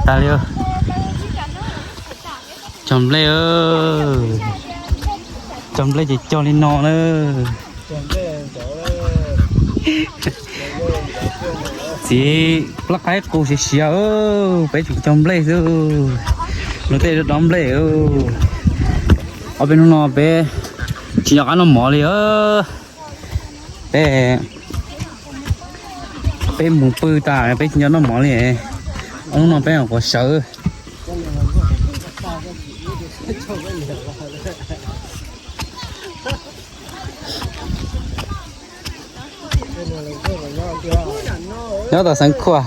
tas li. Cog nplej, cog nplej ces cog li no na. Txiv plab qaib qus siav siav, peb tseem cog nplej xwb. Luag tej dob nplej. Ob peb hnub no peb tsis nco qab noj mov li. Peb, peb mus pw tas peb tsis nco noj mov li. Ob hnub no peb quav sawv. Nyob tom Xeev Khuam.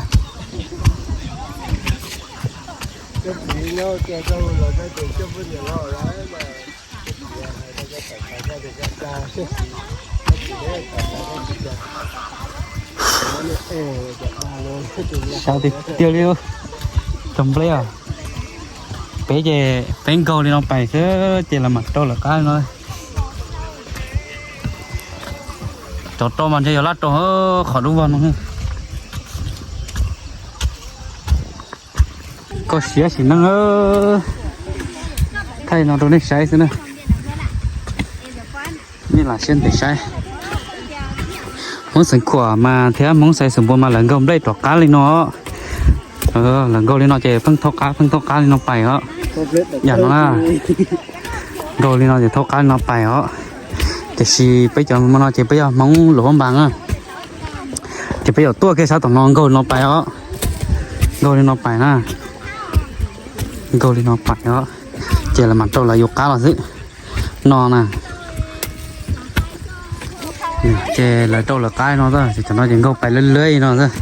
Sab tiag tiag li. Cog nplej os. Peb ces peb nkaug li no pais xwb ces lawv mam rau lawv qab no. Cov rau mas ntshe yog laj rau qhov dub vog no. Koj siab sim neej, thaij no rau nej saib xwb na. Nej lam siab ntev saib. Hmoob Xeev Khuam mas thiab Hmoob Xais Xeem Npua mas lawv nkaug nplej rov qab li no. Lawv nkaug li no ces pheej thauj qab pheej thauj qab li no pais os. Yam no na, nkaug li no ces thauj qab li no pais os. Tiam sis peb cov no ces peb yog Hmoob Luam Phab Npas na. Ces peb yuav tuaj kiag sab tom no nkaug li no pais os. Nkaug li no pais na. Nkaug li no pais os. Ces lawv mam rau lawv yus qab los xwb. No na. Ces lawv rau lawv qab no xwb, ces cov no ces nkaug pais lawv lawv no xwb.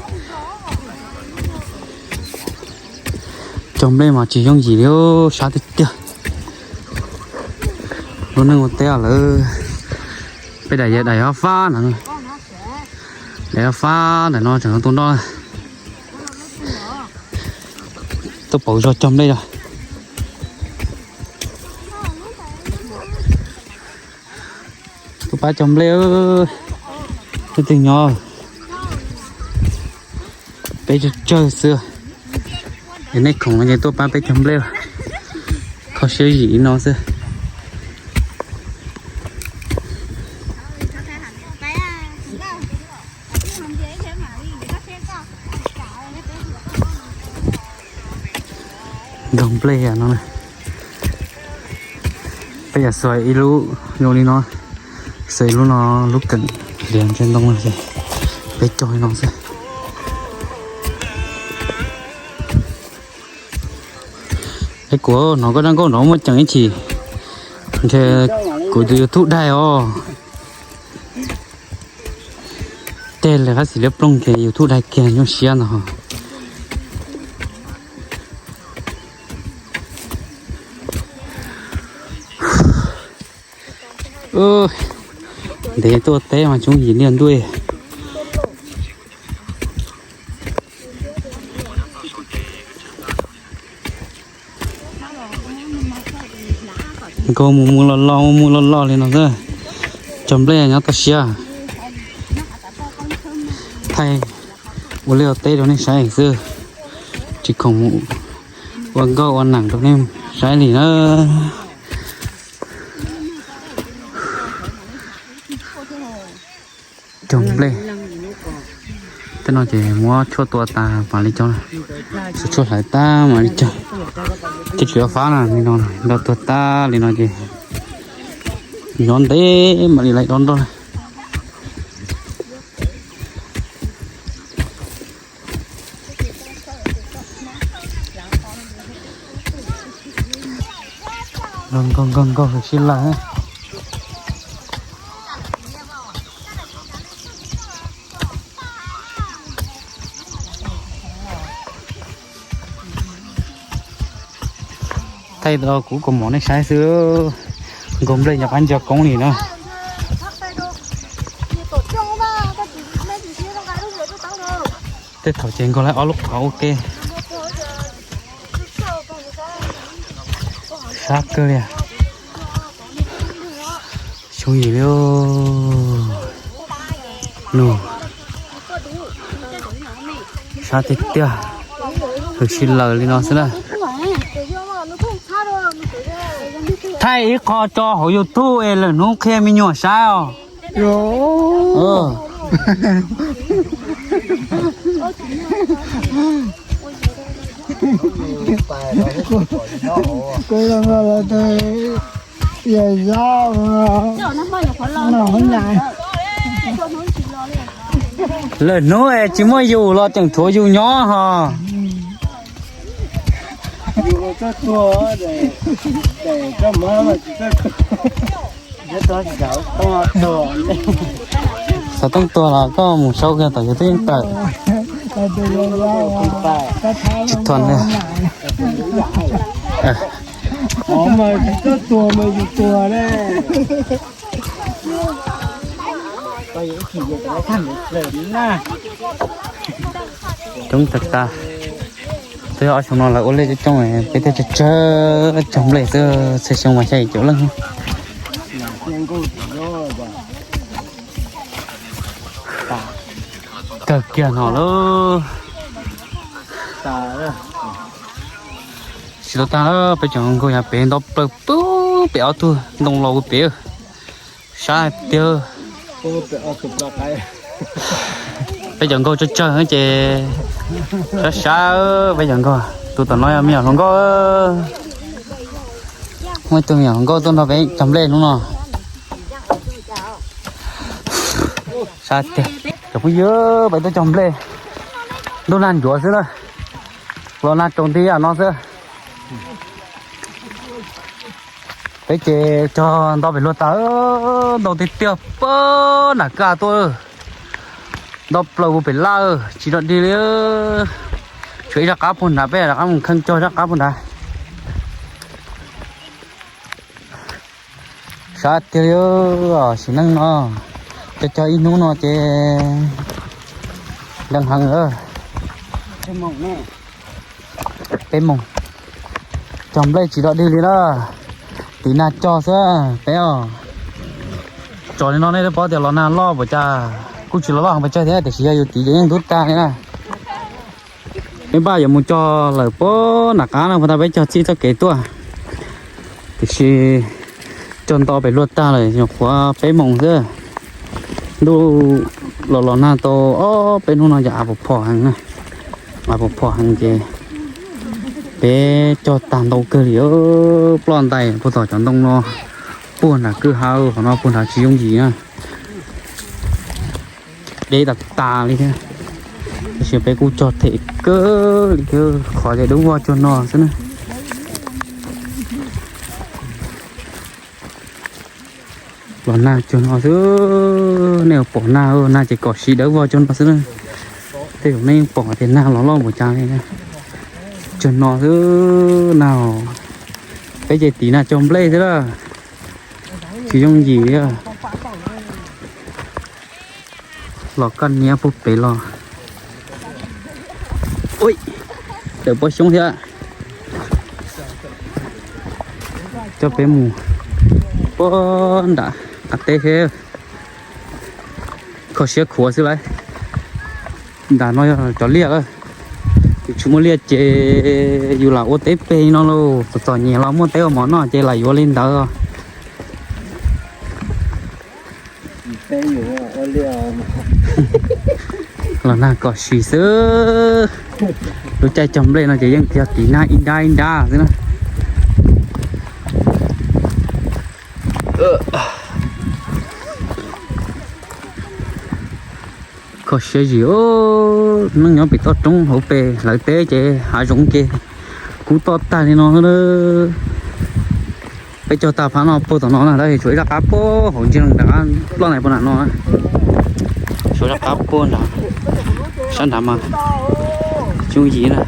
Cog nplej mas tsis yooj yim li, sab tiag tiag. Lub neej ua teb lawm. Peb daim, daim ob fab ntawm no, daim ob fab ntawm no tseem tua noj. Tuaj pauv zog cog nplej os. Tuaj pab cog nplej, leej twg nyob, peb tsawg tsawg xwb. Yog nej khoom no ces tuaj pab peb cog nplej, kho siab zim li no xwb. Nkaug nplej no, peb yam xuas ib lub zoo li no, xuas ib lub no, lub keem hliav ntsia ntoo no ces peb cog li no xwb. Es kuv hnov koj zaj nkauj nrov muaj ceem ib chim, ntshe kuv tus YouTube daig os. Tej li qab xis liab ploog ces YouTube daig kiag nyuaj siab ntag. Ntev tuaj teb mas tsoov yim niaj ntuj. Nkaug mus mus los los mus mus los los li no xwb. Cog nplej nyob toj siab. Thaij ua liaj ua teb rau nej saib xwb, tsis khoom mus ua nkauj ua neem rau nej saib li na. Cog nplej. Tej no ces muab tshuaj tua tas mam li cog, tshuaj hlais tag mam li cog. Tej tsis fab na li no, nrau tuag tag li no ces nyob ntev mam li lais dob nroj na. Nkaug nkaug nkaug sib lawm. Thaij rau kuv kaus mom nej saib xwb, nkaug nplej nyob qab ntsia koob li na. Tej thaum ces nkaug lawm ob lub qhov ua ke. Sab kawg li. Xyoo yim li. Nug, sab tiag tiag. Hwm, sib laws li no xwb na. Thaij ib qho tso hauv YouTube es lwm hnub qhia me nyuam saib os. Lwm hnub es tsis muaj yus los tseem tshuav yus nyob hos. Xav tooj tuag los koj mus sau kiag tom YouTube yeej tawm. Tsis thuam li. Coob tag tag. Twb ob xyoo no lawv ua liaj coob coob, peb thiaj tsawg tsawg cog nplej xwb, txhua xyoo mas xya yim caum leej. Kawg kiag no lawm. Tsis tau tag lawm, peb cov nkauj yav pem nto plaws pem ob tug ntoo los pem. Sab tiag. Peb cov nkauj tsawg tsawg ces sab sab. Peb cov nkauj, tus tom no yog me nyuam hluas nkauj. Muaj ib tug me nyuam hluas nkauj tuaj nrog peb cog nplej hnub no. Sab tiag. Cov phooj ywg, peb tuaj cog nplej ntuj nag ncuav xwb na, los nag tsaus nti no xwb. Peb ces cog nto pem luag tas, ntau tiag tiag, pab nram kaj tuaj, nto plaws puag pem laj, tsis dog dig li. Tshuav ib zaj qab puag nrad, peb rov qab mus kheej cog zaj qab puag nrad. Sab tiag li, sim neej no cog cog ib hnub no ces nkees heev lawm. Peb moos, cog nplej tsis dog dig li na, tiv nag cog xwb peb os. Tso li no nej twb paub tias los nag loj npaum cas, kuj tsis los loj heev pes tsawg thiab tiam sis yog yus tiv ces yeej ntub tag li na. Peb npaj yuav mus cog lawm puag nram qab no, puag ta peb cog txij txoj kev tuaj, tiam sis cog nto pem luag tag lawm, nyuam qhuav peb moos xwb. Ntuj los los nag tau ob peb hnub no ces av pom phom heev na, av pom phom heev ces peb cog tag ntau kawg li, ploj ntais puag tom cov ntoo no, puag nram kwj ha qhov no puag nrad tsis yooj yim na. Deb tas tas li thiab, tiam sis peb kuj cog them kawg li thiab, qhov ces dawb vog cuag no xwb na. Los nag cuag no xwb, nej pom nag, nag ces kom siv dawb vog cuag no xwb na. Tej zaum nej yeej pom tias nag los loj npaum cas li, cuag no xwb nag. Peb ces tiv nag cog nplej xwb lawm, tsis yooj yim li. Los kaj niab puag pem los, tawm pob xyoob thiab. Coj peb mus puag nram qab teb thiab. Kho siab khuav xwb lauj. Nram no yog cov liaj lawm. Yus tsis muaj liaj ces yus lam ua teb peg no lauj. Txom txom nyem los muaj teb ua mov noj ces lam yuav li ntawd. Los nag kom sim xwb. Lub caij cog nplej no ces yeej yog tiv nag ib nrab ib nrab xwb na. Kho siab zim, neej nyob pem toj roob hauv pes hlawv teb ces hav zoov ces kub toj tag li no. Peb cog tag phab no puag tom no na, tab sis tshuav ib zaj qab puag hauv ntsia rov qab ploj ntais puag nram no. Tshuav zaj qab puag nrad, sab nrad mas tsis yooj yim na.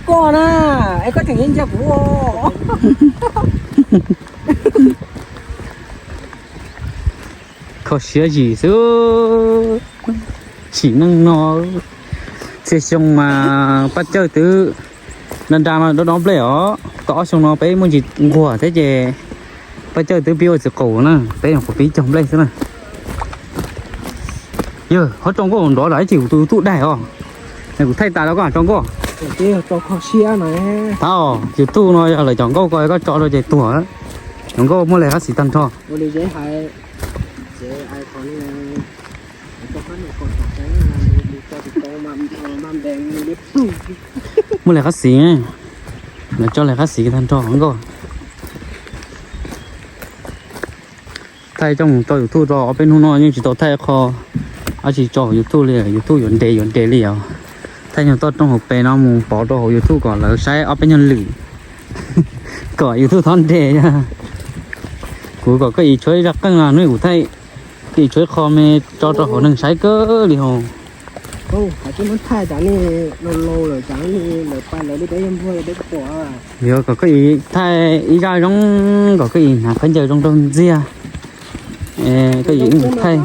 Koj na, es koj tseem yeej ntsia kuv. Kho siab zim xwb. Sim neej no, txhia xyoo mas paj cawj twb nra nra no dob dob nplej os. Tau ob xyoo no peb muaj ntsis nquag thiab ces Cawj twb pib ua txiv qaum na, peb nyuam qhuav pib cog nplej xwb na. Yog ho tso nkauj nrov lawm ib chim kuv tus YouTube daig os. Kuv thaij tas rau koj tso nkauj. Thaum YouTube no yog lawv cov nkauj ko koj tso rau ces tuag. Cov nkauj muaj lej qab xis tag nrho. Muaj lej qab xis, lawv tso lej qab xis tag nrho nkauj. Thaij coj mus tso YouTube rau ob peb hnub no yeej tsis tau thaij qho dab tsi tso hauv YouTube li, YouTube yuav nres yuav nres li os. Thaij nyuag toj roob hauv pes no mus pov rau hauv YouTube kom lawv saib ob peb nyuag lwm, kom YouTube txhob nres. Kuv kom koj ib tshuav ib zaj qeej no hnub kuv thaij, koj ib tshuav ib qho me tso rau hauv neeg saib kawg li hos. Yog kom koj ib thaij ib zaj zoo kom koj ib hnav khaub ncaws zoo nraug ntxiag. Koj ib thaij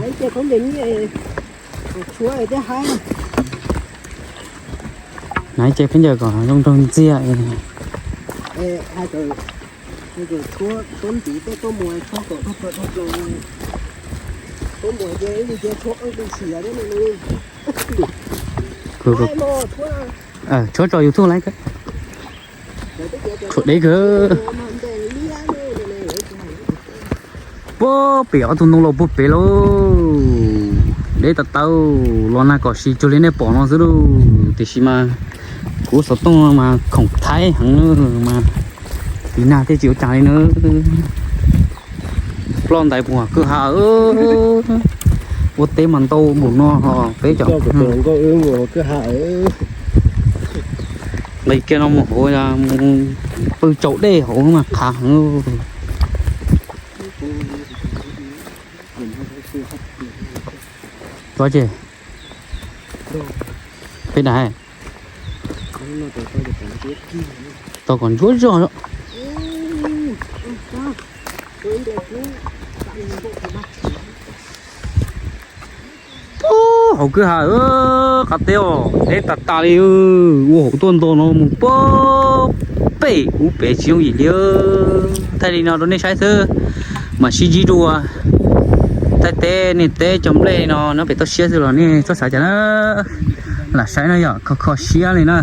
hnav ib ce khaub ncaws kom zoo nraug ntxiag. Tshuav tso YouTube lawm, tshuav deb kawg. Puag pem ob tug ntoo los puag pem lauj. Deb tas tau, los nag kom si cuag li nej pom no xwb lauj. Tiam sis mas kuv xov tooj mas khoom thaib heev mas, tiv nag thiaj tsis ua cas li na. Ploj ntais puag kwj ha, ua teb mas ntau npaum no ho peb cov nkauj wb mus kwj ha. Nqis kiag no mus hauv, mus pw tsaus dej hauv mas qhav heev. Tso ces peb daim tau kom ntsuab zog. Puag hauv kwj ha, qab teb os, deb tas tas li. Ua hauv tuaj nto no mus puag pem ub pem tsis yooj yim li. Thaij li no rau nej saib xwb, mam sib ntsib dua. Thaij teb niag teb cog nplej no nyob pem toj siab xwb los nej txhob xav cas na. Lam saib no yog kho kho siab li na.